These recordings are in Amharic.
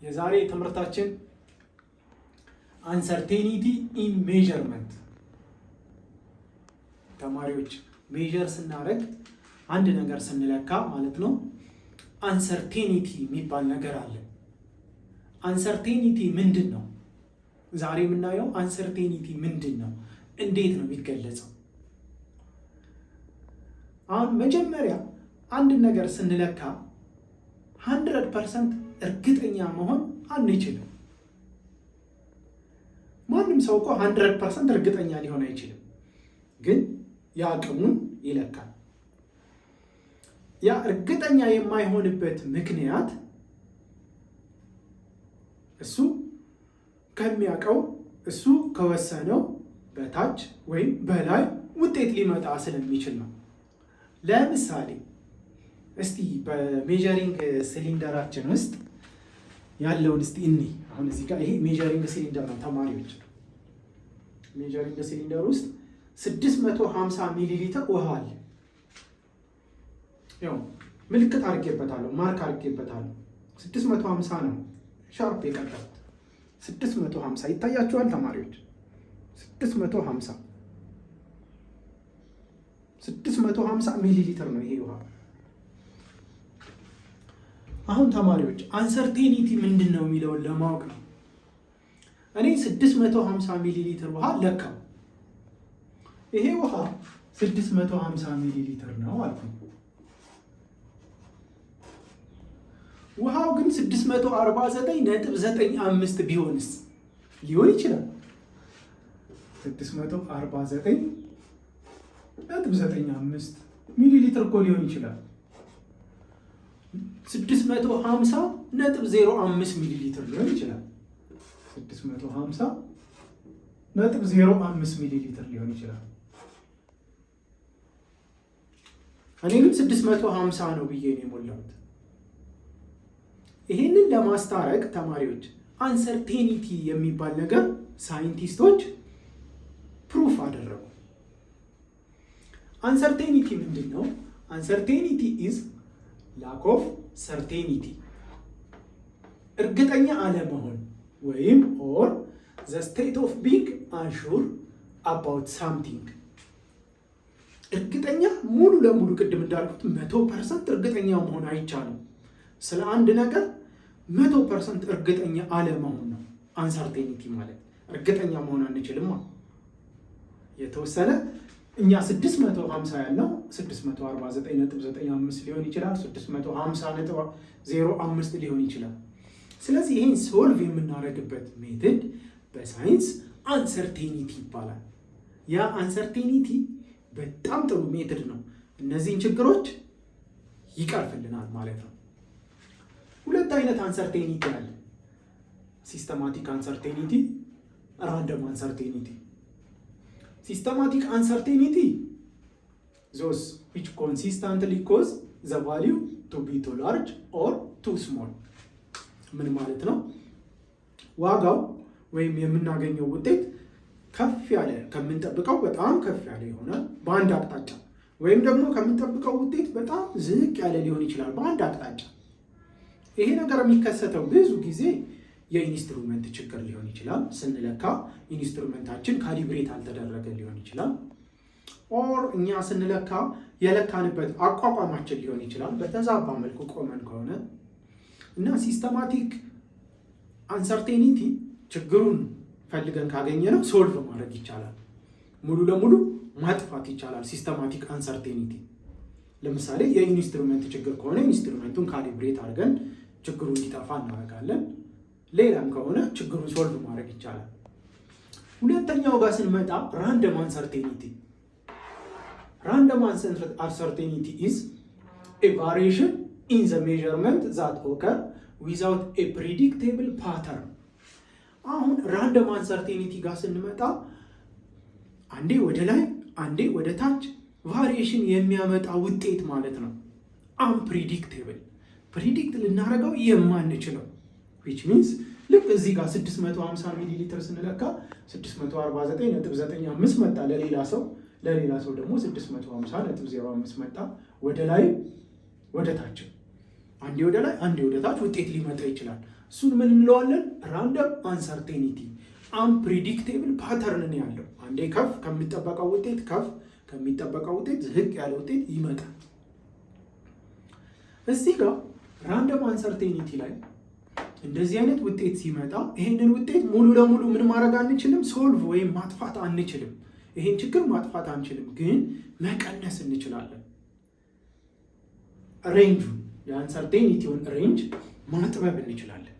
የዛሬ ትምህርታችን uncertainty in measurement። ተማሪዎች፣ measure ስናደርግ፣ አንድ ነገር ስንለካ ማለት ነው፣ uncertainty የሚባል ነገር አለ። Uncertainty ምንድን ነው? ዛሬ የምናየው uncertainty ምንድን ነው? እንዴት ነው የሚገለጸው? አሁን መጀመሪያ አንድ ነገር ስንለካ 100% እርግጠኛ መሆን አንችልም። ማንም ሰው እኮ 100% እርግጠኛ ሊሆን አይችልም፣ ግን የአቅሙን ይለካል። ያ እርግጠኛ የማይሆንበት ምክንያት እሱ ከሚያውቀው፣ እሱ ከወሰነው በታች ወይም በላይ ውጤት ሊመጣ ስለሚችል ነው። ለምሳሌ እስቲ በ measuring cylinder ኣችን ውስጥ ያለውን እስቲ እኒ አሁን እዚህ ጋር ይሄ measuring cylinder ነው ተማሪዎች። Measuring cylinder ውስጥ 650 ሚሊ ሊትር ውሃ አለ። ያው ምልክት አድርጌበታለሁ፣ mark አድርጌበታለሁ። 650 ነው sharp የቀጠልኩት። 650 ይታያችኋል ተማሪዎች? 650፣ 650 ሚሊ ሊትር ነው ይሄ ውሃ። አሁን ተማሪዎች፣ uncertainty ምንድን ነው የሚለውን ለማወቅ ነው። እኔ 650 ሚሊ ሊትር ውሃ ለካው። ይሄ ውሃ 650 ሚሊ ሊትር ነው አልኩኝ። ውሃው ግን 649.95 ቢሆንስ? ሊሆን ይችላል። 649.95 ሚሊ ሊትር እኮ ሊሆን ይችላል። 650.05 ሚሊ ሊትር ሊሆን ይችላል። 650.05 ሚሊ ሊትር ሊሆን ይችላል። እኔ ግን 650 ነው ብዬ ነው የሞላሁት። ይሄንን ለማስታረቅ ተማሪዎች፣ uncertainty የሚባል ነገር ሳይንቲስቶች proof አደረጉ። Uncertainty ምንድን ነው? Uncertainty is lack of certainty፣ እርግጠኛ አለመሆን ወይም or the state of being unsure about something። እርግጠኛ ሙሉ ለሙሉ፣ ቅድም እንዳልኩት፣ 100% እርግጠኛ መሆን አይቻልም። ስለ አንድ ነገር 100% እርግጠኛ አለመሆን ነው uncertainty ማለት። እርግጠኛ መሆን አንችልም። የተወሰነ እኛ 650 ያልነው 649.95 ሊሆን ይችላል፣ 650.05 ሊሆን ይችላል። ስለዚህ ይህን solve የምናደርግበት method በሳይንስ uncertainty ይባላል። ያ uncertainty በጣም ጥሩ method ነው። እነዚህን ችግሮች ይቀርፍልናል ማለት ነው። ሁለት አይነት uncertainty አለ። Systematic uncertainty፣ random uncertainty። Systematic uncertainty, those which consistently cause the value to be too large or too small። ምን ማለት ነው? ዋጋው ወይም የምናገኘው ውጤት ከፍ ያለ፣ ከምንጠብቀው በጣም ከፍ ያለ ይሆናል በአንድ አቅጣጫ፣ ወይም ደግሞ ከምንጠብቀው ውጤት በጣም ዝቅ ያለ ሊሆን ይችላል በአንድ አቅጣጫ። ይሄ ነገር የሚከሰተው ብዙ ጊዜ የ instrument ችግር ሊሆን ይችላል። ስንለካ instrument ኣችን calibrate አልተደረገ ሊሆን ይችላል። Or እኛ ስንለካ የለካንበት አቋቋማችን ሊሆን ይችላል። በተዛባ መልኩ ቆመን ከሆነ እና systematic uncertainty ችግሩን ፈልገን ካገኘነው solve ማድረግ ይቻላል። ሙሉ ለሙሉ ማጥፋት ይቻላል። Systematic uncertainty ለምሳሌ የ instrument ችግር ከሆነ instrument ኡን calibrate አድርገን ችግሩ እንዲጠፋ እናደርጋለን። ሌላም ከሆነ ችግሩን solve ማድረግ ይቻላል። ሁለተኛው ጋር ስንመጣ random uncertainty። Random uncertainty is a variation in the measurement that occur without a predictable pattern። አሁን random uncertainty ጋር ስንመጣ አንዴ ወደ ላይ አንዴ ወደ ታች variation የሚያመጣ ውጤት ማለት ነው። Unpredictable፣ predict ልናደርገው የማንችለው፣ which means ልክ እዚህ ጋር 650 ሚሊ ሊትር ስንለካ 649.95 መጣ ለሌላ ሰው፣ ለሌላ ሰው ደግሞ 650.05 መጣ፣ ወደ ላይ ወደ ታች። አንዴ ወደ ላይ አንዴ ወደ ታች ውጤት ሊመጣ ይችላል። እሱን ምን እንለዋለን? Random uncertainty፣ unpredictable pattern ነው ያለው። አንዴ ከፍ ከሚጠበቀው ውጤት ከፍ፣ ከሚጠበቀው ውጤት ዝቅ ያለ ውጤት ይመጣል። እዚህ ጋር random uncertainty ላይ እንደዚህ አይነት ውጤት ሲመጣ ይሄንን ውጤት ሙሉ ለሙሉ ምን ማድረግ አንችልም፣ solve ወይም ማጥፋት አንችልም። ይሄን ችግር ማጥፋት አንችልም፣ ግን መቀነስ እንችላለን። Range ኡ የ uncertainty ውን range ማጥበብ እንችላለን።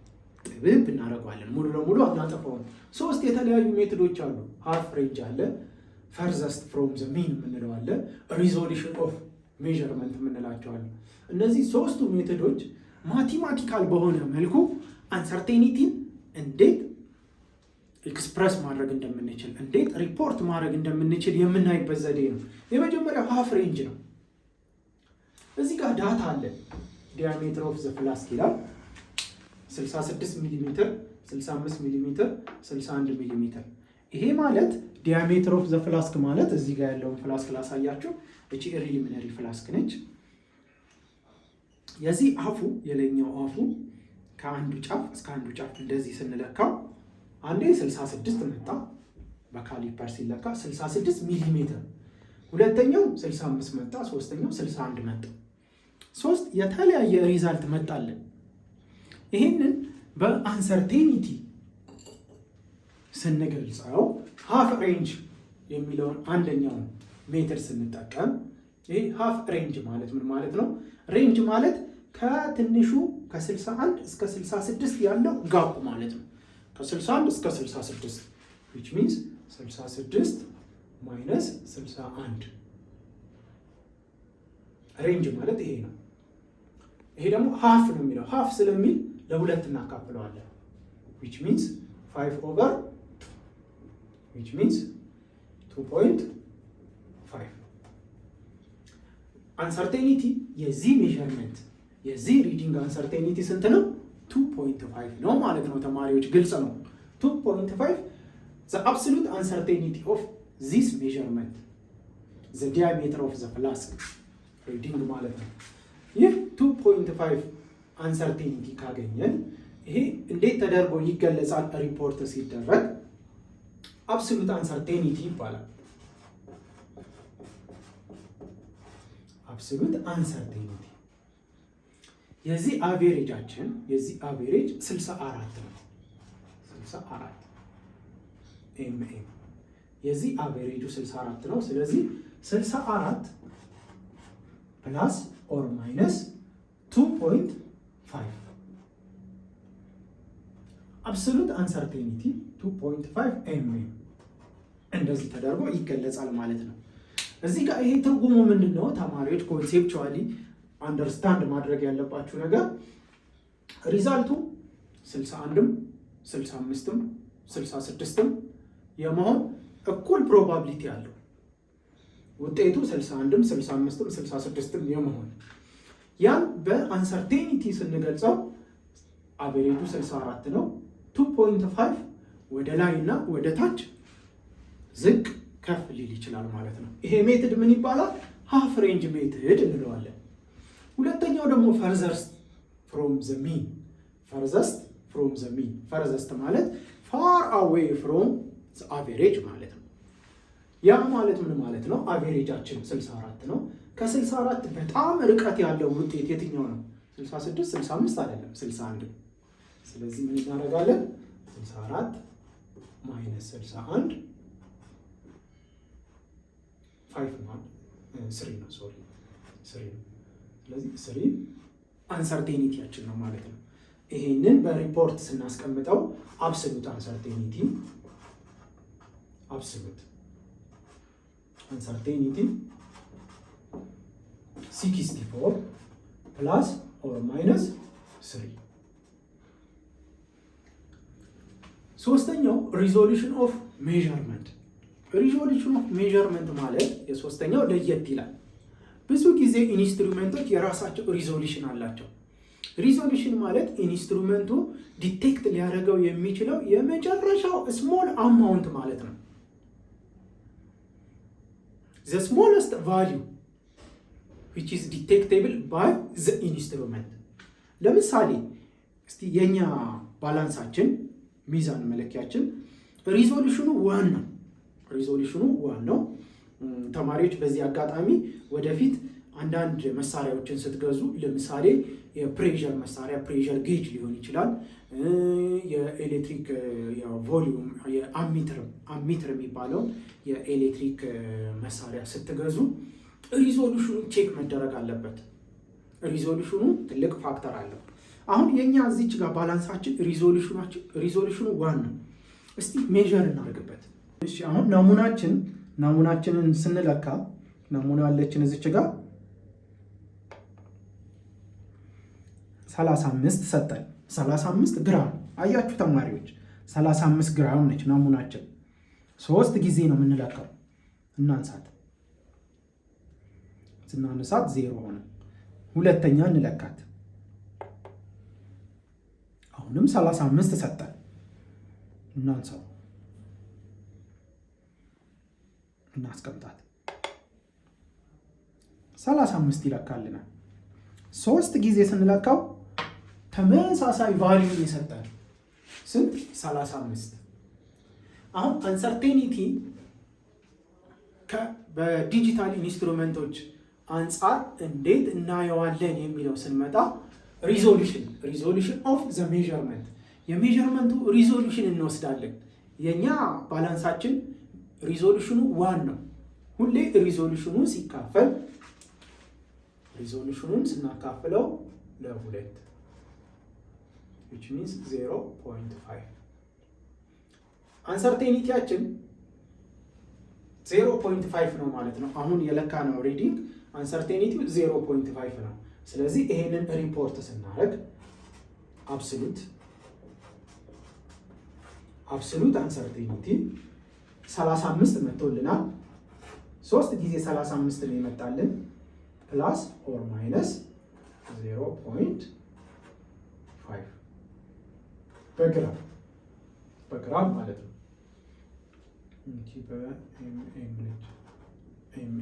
ጥብብ እናደርገዋለን። ሙሉ ለሙሉ አናጠፋውም። ሶስት የተለያዩ method ኦች አሉ። Half range አለ፣ farthest from the mean የምንለው አለ፣ resolution of measurement የምንላቸው አሉ። እነዚህ ሶስቱ method ኦች mathematical በሆነ መልኩ uncertainty ን እንዴት express ማድረግ እንደምንችል፣ እንዴት ሪፖርት ማድረግ እንደምንችል የምናይበት ዘዴ ነው። የመጀመሪያው half range ነው። እዚህ ጋር data አለ። Diameter of the flask ይላል፣ 66 ሚሊ ሜትር፣ 65 ሚሊ ሜትር፣ 61 ሚሊ ሜትር። ይሄ ማለት diameter of the flask ማለት እዚህ ጋር ያለውን flask ላሳያችሁ። እቺ Erlenmeyer flask ነች። የዚህ አፉ፣ የላይኛው አፉ ከአንዱ ጫፍ እስከ አንዱ ጫፍ እንደዚህ ስንለካው አንዴ 66 መጣ፣ በ caliper ሲለካ 66 ሚሊ ሜትር፣ ሁለተኛው 65 መጣ፣ ሶስተኛው 61 መጣ። ሶስት የተለያየ result መጣልን። ይህንን በ uncertainty ስንገልጸው half range የሚለውን አንደኛውን method ስንጠቀም፣ ይህ half range ማለት ምን ማለት ነው? Range ማለት ከትንሹ ከ61 እስከ 66 ያለው gap ማለት ነው። ከ61 እስከ 66፣ which means 66 minus 61፣ range ማለት ይሄ ነው። ይሄ ደግሞ half ነው የሚለው፣ half ስለሚል ለሁለት እናካፍለዋለን፣ which means 5 over 2፣ which means 2.5። Uncertainty የዚህ measurement፣ የዚህ reading uncertainty ስንት ነው? 2.5 ነው ማለት ነው። ተማሪዎች፣ ግልጽ ነው። 2.5፣ the absolute uncertainty of this measurement, the diameter of the flask reading ማለት ነው። ይህ 2.5 uncertainty ካገኘን ይሄ እንዴት ተደርጎ ይገለጻል? ሪፖርት ሲደረግ absolute uncertainty ይባላል። Absolute uncertainty የዚህ average ኣችን፣ የዚህ average 64 ነው። 64 mm፣ የዚህ average ኡ 64 ነው። ስለዚህ 64 plus or minus 2.5፣ absolute uncertainty 2.5 mm እንደዚህ ተደርጎ ይገለጻል ማለት ነው። እዚህ ጋር ይሄ ትርጉሙ ምንድን ነው? ተማሪዎች፣ conceptually understand ማድረግ ያለባችሁ ነገር result ኡ 61ም 65ም 66ም የመሆን እኩል probability አለው። ውጤቱ 61ም 65ም 66ም የመሆን፣ ያን በ uncertainty ስንገልጸው average ኡ 64 ነው። 2.5 ወደ ላይ እና ወደ ታች ዝቅ ከፍ ሊል ይችላል ማለት ነው። ይሄ method ምን ይባላል? Half range method እንለዋለን። ሁለተኛው ደግሞ farthest from the mean። Farthest from the mean። Farthest ማለት far away from average ማለት ነው። ያ ማለት ምን ማለት ነው? Average ኣችን 64 ነው። ከ64 በጣም ርቀት ያለው ውጤት የትኛው ነው? 66፣ 65 አይደለም፣ 61 ነው። ስለዚህ ምን እናደርጋለን? 64 minus 61 5 ነው፣ three ነው፣ sorry፣ three ነው። ስለዚህ three uncertainty ያችን ነው ማለት ነው። ይሄንን በሪፖርት ስናስቀምጠው absolute uncertainty 64 plus or minus 3። ሶስተኛው resolution of measurement። Resolution of measurement ማለት የሶስተኛው ለየት ይላል። ብዙ ጊዜ instrument ኦች የራሳቸው resolution አላቸው። Resolution ማለት instrument ኡ detect ሊያደርገው የሚችለው የመጨረሻው small amount ማለት ነው። The smallest value which is detectable by the instrument። ለምሳሌ እስቲ የኛ balance ኣችን፣ ሚዛን መለኪያችን resolution ኑ 1 ነው። Resolution ኑ 1 ነው። ተማሪዎች፣ በዚህ አጋጣሚ ወደፊት አንዳንድ መሳሪያዎችን ስትገዙ፣ ለምሳሌ የ pressure መሳሪያ፣ pressure gauge ሊሆን ይችላል፣ የኤሌክትሪክ volume የ ammeter፣ ammeter የሚባለው የኤሌክትሪክ መሳሪያ ስትገዙ resolution ኑ check መደረግ አለበት። Resolution ኑ ትልቅ factor አለው። አሁን የእኛ እዚች ጋር balance ኣችን resolution ኑ 1 ነው። እስቲ measure እናድርግበት። እሺ፣ አሁን ናሙናችንን ስንለካ ናሙና አለችን እዚች ጋር፣ 35 ሰጠን። 35 ግራም፣ አያችሁ ተማሪዎች፣ 35 ግራም ነች ናሙናችን። ሶስት ጊዜ ነው የምንለካው። እናንሳት። ስናነሳት 0 ሆነ። ሁለተኛ እንለካት። አሁንም 35 ሰጠን። እናንሳው፣ እናስቀምጣት። 35 ይለካልናል። ሶስት ጊዜ ስንለካው ተመሳሳይ value የሰጠን ስንት? 35። አሁን uncertainty በ digital instrument ኦች አንጻር እንዴት እናየዋለን የሚለው ስንመጣ resolution of the measurement፣ የ measurement ኡ resolution እንወስዳለን። የእኛ balance ኣችን resolution ኑ 1 ነው። ሁሌ resolution ኑ ሲካፈል፣ resolution ኑን ስናካፍለው ለሁለት፣ which means 0.5። Uncertainty ያችን 0.5 ነው ማለት ነው። አሁን የለካነው reading uncertainty ው 0.5 ነው። ስለዚህ ይሄንን ሪፖርት ስናደርግ absolute uncertainty 35 መጥቶልናል። ሶስት ጊዜ 35 ነው የመጣልን፣ plus or minus 0.5 በግራም ማለት ነው። እንጂ በ mm ነች mm።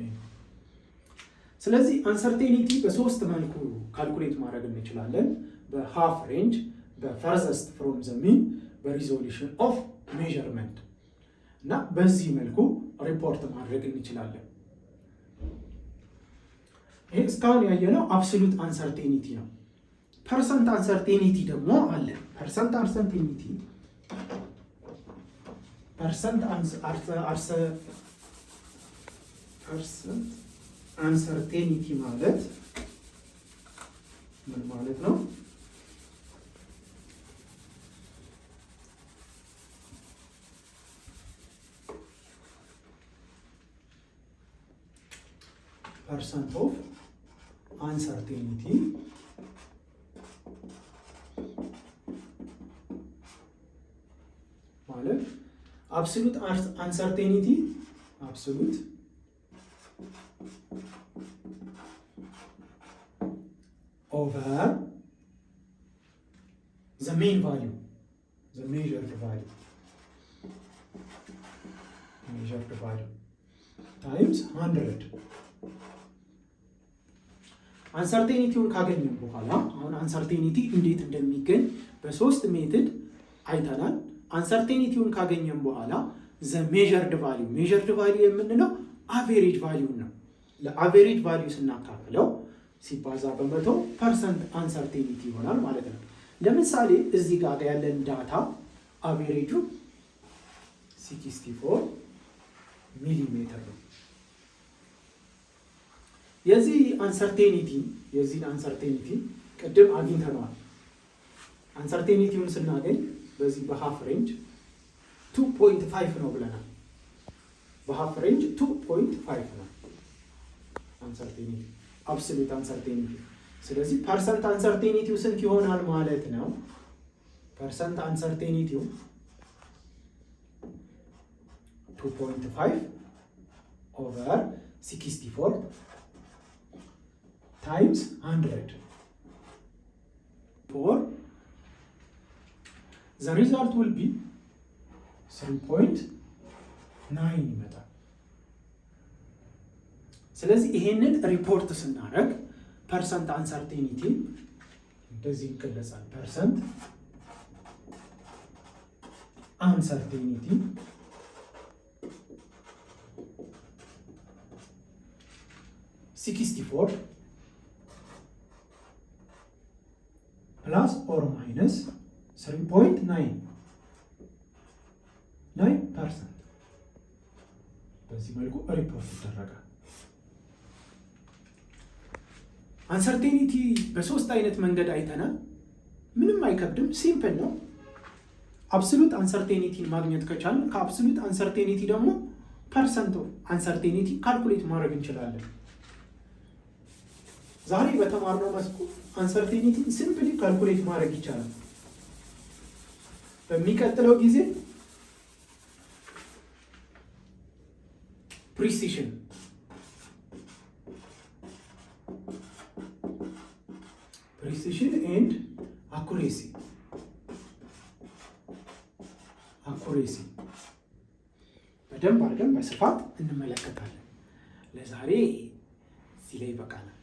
ስለዚህ uncertainty በሶስት መልኩ calculate ማድረግ እንችላለን። በ half range፣ በ furthest from the mean፣ በ resolution of measurement እና በዚህ መልኩ ሪፖርት ማድረግ እንችላለን። ይህ እስካሁን ያየነው absolute uncertainty ነው። Percent uncertainty ደግሞ አለ። Percent uncertainty ማለት ምን ማለት ነው? Percent of uncertainty ማለት absolute uncertainty, absolute over the mean value, the measured value times 100። Uncertainty ውን ካገኘን በኋላ፣ አሁን uncertainty እንዴት እንደሚገኝ በሶስት method አይተናል። Uncertainty ውን ካገኘን በኋላ the measured value፣ measured value የምንለው average value ነው። ለ average value ስናካፍለው ሲባዛ በ100 percent uncertainty ይሆናል ማለት ነው። ለምሳሌ እዚህ ጋር ያለን data average ኡ 64 ሚሊሜትር ነው። የዚህን uncertainty ቅድም አግኝተነዋል። Uncertainty ውን ስናገኝ በዚህ በ half range 2.5 ነው ብለናል። በ half range 2.5 ነው uncertainty፣ absolute uncertainty። ስለዚህ percent uncertainty ው ስንት ይሆናል ማለት ነው? Percent uncertainty ው 2.5 over 64 times 100 for the result will be 3.9 ይመጣል። ስለዚህ ይሄንን ሪፖርት ስናደርግ percent uncertainty እንደዚህ ይገለጻል። Percent uncertainty 64 plus or minus 3.99%። በዚህ መልኩ ሪፖርት ይደረጋል። Uncertainty በሶስት አይነት መንገድ አይተናል። ምንም አይከብድም፣ simple ነው። Absolute uncertainty ን ማግኘት ከቻልን ከ absolute uncertainty ደግሞ percent of uncertainty calculate ማድረግ እንችላለን። ዛሬ በተማርነው መልኩ uncertainty ን simply calculate ማድረግ ይቻላል። በሚቀጥለው ጊዜ precision and accuracy በደንብ አድርገን በስፋት እንመለከታለን። ለዛሬ እዚህ ላይ ይበቃናል።